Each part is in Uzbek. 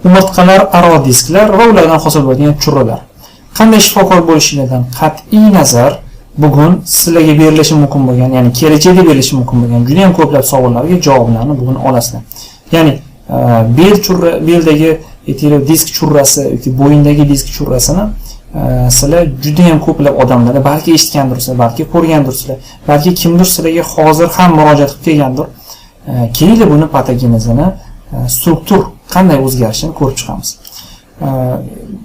Umurtqalar aro disklar va ulardan hosil bo'ladigan churralar. Qanday shifokor bo'lishingizdan qat'iy nazar bugun sizlarga berilishi mumkin bo'lgan, ya'ni kelajakda berilishi mumkin bo'lgan juda ham ko'plab savollarga javoblarni bugun olasizlar. Ya'ni bel churra, beldagi aytaylik disk churrasi yoki bo'yindagi disk churrasini sizlar juda ham ko'plab odamlarda balki eshitgandirsizlar, balki ko'rgandirsizlar, balki kimdir sizlarga hozir ham murojaat qilib kelgandir. Kelinglar buni patogenezini, struktur qanday o'zgarishini ko'rib chiqamiz.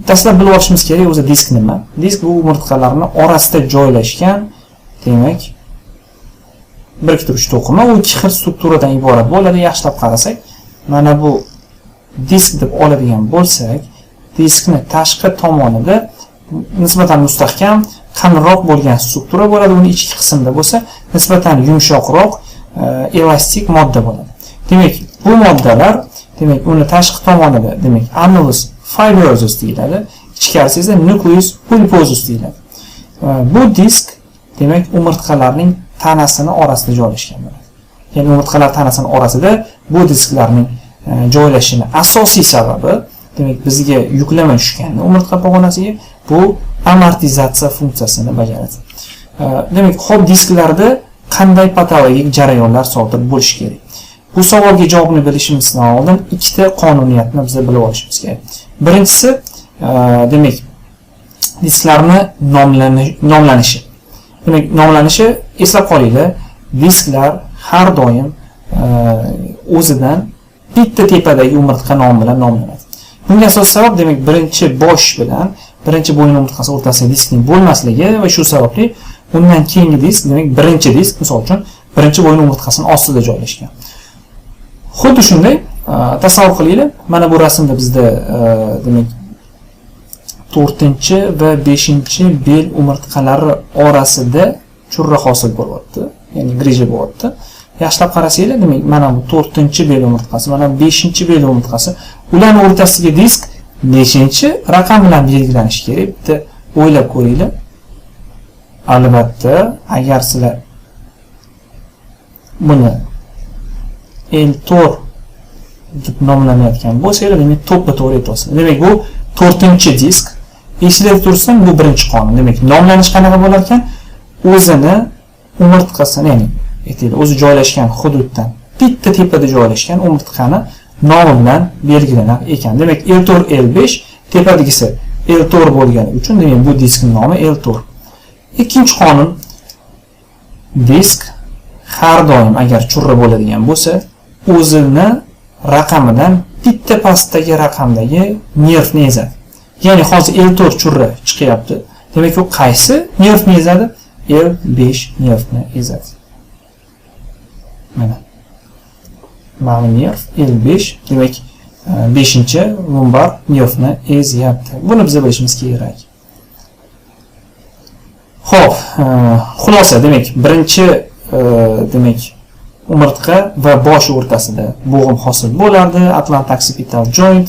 Dastlab bilib olishimiz kerak o'zi disk nima? Disk bu umurtqalarning orasida joylashgan, demak, biriktiruvchi to'qima. U ikki xil strukturadan iborat bo'ladi. Yaxshilab qarasak, mana bu disk deb oladigan bo'lsak, diskni tashqi tomonida nisbatan mustahkam, qalinroq bo'lgan struktura bo'ladi. Uni ichki qismida bo'lsa nisbatan yumshoqroq, elastik modda bo'ladi. Demak, bu moddalar, demak, uni tashqi tomonida, demak, annulus fibrosus deyiladi, ichkarisi esa nucleus pulposus deyiladi. Bu disk, demak, umurtqalarning tanasini orasida joylashgan bo'ladi. Ya'ni umurtqalar tanasini orasida bu disklarning joylashishini asosiy sababi, demak, bizga yuklama tushganda umurtqa pog'onasiga bu amortizatsiya funksiyasini bajaradi. Demak, xo'p, disklarda qanday patologik jarayonlar sodir bo'lishi kerak? Bu savolga javobni bilishimizdan oldin ikkita qonuniyatni biz bilib olishimiz kerak. Birinchisi, demak, disklarni nomlanishi. Demak, nomlanishi, eslab qolinglar, disklar har doim o'zidan bitta tepadagi umurtqa nomi bilan nomlanadi. Bunga asosiy sabab, demak, birinchi bosh bilan birinchi bo'yin umurtqasi o'rtasida diskning bo'lmasligi va shu sababli undan keyingi disk, demak, birinchi disk, misol uchun, birinchi bo'yin umurtqasining ostida joylashgan. Xuddi shunday, tasavvur qilinglar, mana bu rasmda bizda, demak, 4-chi va 5-chi bel umurtqalari orasida churra hosil bo'lyapti, ya'ni grija bo'lyapti. Yaxshilab qarasanglar, demak, mana bu 4-chi bel umurtqasi, mana bu 5-chi bel umurtqasi, ularning o'rtasidagi disk nechinchi raqam bilan belgilanishi kerak? Bitta o'ylab ko'ringlar. Albatta, agar sizlar buni L4 deb nomlanayotgan bo'lsanglar, demak, to'ppa to'g'ri aytyapsizlar. Demak, bu 4-chi disk. Esingizda tursin, bu birinchi qonun. Demak, nomlanish qanaqa bo'lar ekan? O'zini umurtqasini, ya'ni aytaylik, o'zi joylashgan hududdan bitta tepada joylashgan umurtqani nomi bilan belgilanar ekan. Demak, L4, L5 tepadagisi L4 bo'lgani uchun, demak, bu diskning nomi L4. Ikkinchi qonun, disk har doim agar churra bo'ladigan bo'lsa, o'zini raqamidan bitta pastdagi raqamdagi nervni ezadi. Ya'ni hozir L4 churra chiqyapti. Demak, u qaysi nervni ezadi? L5 nervni ezadi. Mana. Mana nerv L5, demak, 5-chi lumbar nervni ezyapti. Buni biz bilishimiz kerak. Xo'p, xulosa, demak, birinchi, demak, umurtqa va bosh o'rtasida bo'g'im hosil bo'lardi, atlantooccipital joint.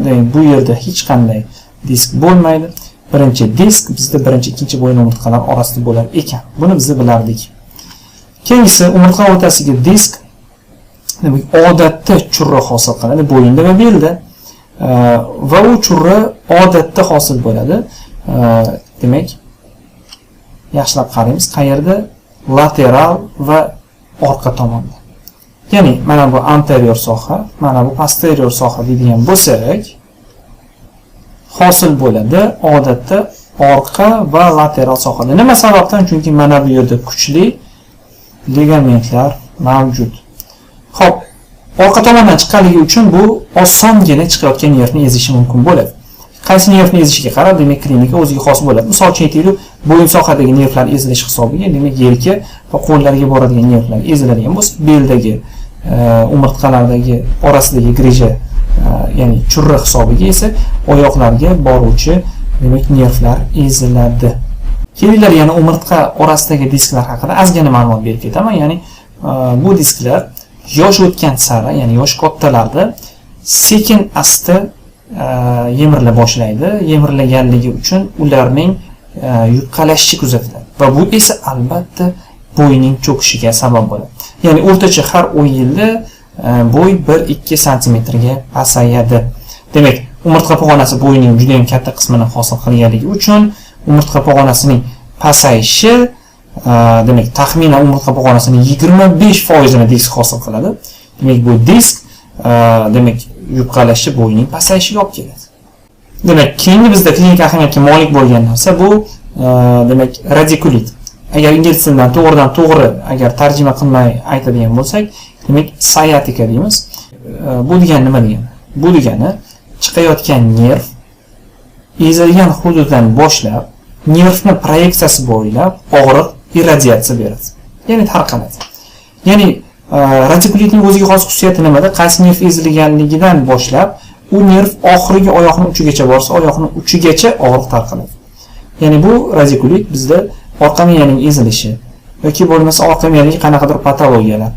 Demak, bu yerda hech qanday disk bo'lmaydi. Birinchi disk bizda birinchi, ikkinchi bo'yin umurtqalar orasida bo'lar ekan. Buni biz bilardik. Keyingisi, umurtqa o'rtasidagi disk, demak, odatda churra hosil qiladi bo'yinda va belda. Va u churra odatda hosil bo'ladi. Demak, yaxshilab qaraymiz, qayerda? Lateral va orqa tomonda. Ya'ni mana bu anterior soha, mana bu posterior soha deydigan bo'lsak, hosil bo'ladi odatda orqa va lateral sohada. Nima sababdan? Chunki mana bu yerda kuchli ligamentlar mavjud. Xo'p, orqa tomondan chiqqanligi uchun bu osongina chiqayotgan nervni ezishi mumkin bo'ladi. Qaysi nervni ezishiga qarab, demak, klinika o'ziga xos bo'ladi. Misol uchun aytaylik, bo'yin sohadagi nervlar ezilishi hisobiga, demak, yelka va qo'llarga boradigan nervlar eziladigan bo'lsa, beldagi, umurtqalardagi orasidagi grija, ya'ni churra hisobiga esa oyoqlarga boruvchi, demak, nervlar eziladi. Kelinglar, yana umurtqa orasidagi disklar haqida ozgina ma'lumot berib ketaman. Ya'ni bu disklar yosh o'tgan sari, ya'ni yosh kattalarda sekin asta yemirila boshlaydi. Yemirilaganligi uchun ularning yupqalashishi kuzatiladi va bu esa albatta bo'yning cho'kishiga sabab bo'ladi. Ya'ni o'rtacha har 10 yilda bo'y 1-2 santimetrga pasayadi. Demak, umurtqa pog'onasi bo'yning juda ham katta qismini hosil qilganligi uchun umurtqa pog'onasining pasayishi, demak, taxminan umurtqa pog'onasining 25% disk hosil qiladi. Demak, bu disk demak yupqalashi bo'yning pasayishiga olib keladi. Demak, keyingi bizda klinik ahamiyatga molik bo'lgan narsa bu demak radikulit. Agar ingliz tilidan to'g'ridan to'g'ri agar tarjima qilmay aytadigan bo'lsak, demak sciatica deymiz. Bu degani nima degani? Bu degani chiqayotgan nerv ezilgan hududdan boshlab nervni proyeksiyasi bo'ylab og'riq irradiatsiya beradi. Ya'ni tarqaladi. Ya'ni radikulitning o'ziga xos xususiyati nimada? Qaysi nerv ezilganligidan boshlab u nerv oxirgi oyoqning uchigacha borsa, oyoqning uchigacha og'riq tarqaladi. Ya'ni bu radikulit bizda orqa miyaning ezilishi yoki bo'lmasa orqa miyadagi qanaqadir patologiyalar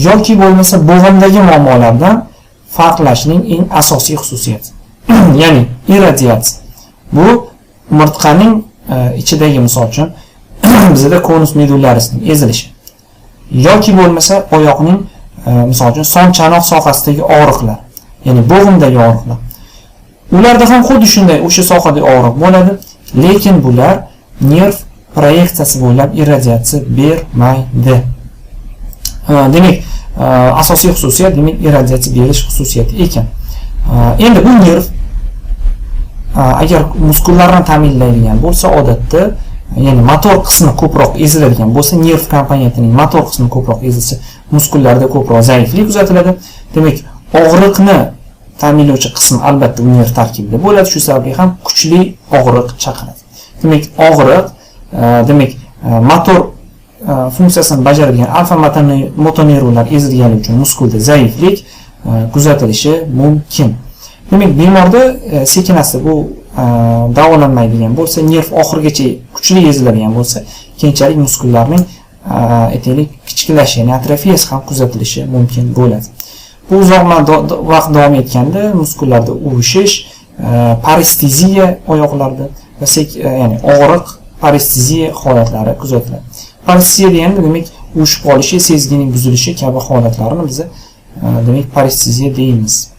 yoki bo'lmasa bo'g'imdagi muammolardan farqlashning eng asosiy xususiyati. Ya'ni irradiatsiya. Bu umurtqaning ichidagi, misol uchun, bizda konus medullarisning ezilishi yoki bo'lmasa oyoqning misol uchun son chanoq sohasidagi og'riqlar, ya'ni bo'g'imdagi og'riqlar. Ularda ham xuddi shunday o'sha sohada og'riq bo'ladi, lekin bular nerv proyeksiyasi bo'ylab irradiatsiya bermaydi. Demak, asosiy xususiyat demak irradiatsiya berish xususiyati ekan. Endi bu nerv agar muskullarni ta'minlaydigan bo'lsa, odatda ya'ni motor qismi ko'proq eziladigan bo'lsa, nerv komponentining motor qismi ko'proq ezilsa, muskullarda ko'proq zaiflik kuzatiladi. Demak, og'riqni ta'minlovchi qism albatta u nerv tarkibida bo'ladi, shu sababli ham kuchli og'riq chaqiradi. Demak, og'riq demak motor funksiyasini bajaradigan alfa motoneyronlar ezilgani uchun muskulda zaiflik kuzatilishi mumkin. Demak, bemorda sekin asta bu davolanmaydigan bo'lsa, nerv oxirigacha kuchli eziladigan bo'lsa, keyinchalik muskullarning aytaylik kichiklashi, ya'ni atrofiyasi ham kuzatilishi mumkin bo'ladi. Bu uzoq vaqt davom etganda muskullarda uvishish, paresteziya oyoqlarda va ya'ni og'riq, paresteziya holatlari kuzatiladi. Paresteziya deganda demak uvishib qolishi, sezgining buzilishi kabi holatlarni biz demak paresteziya deymiz.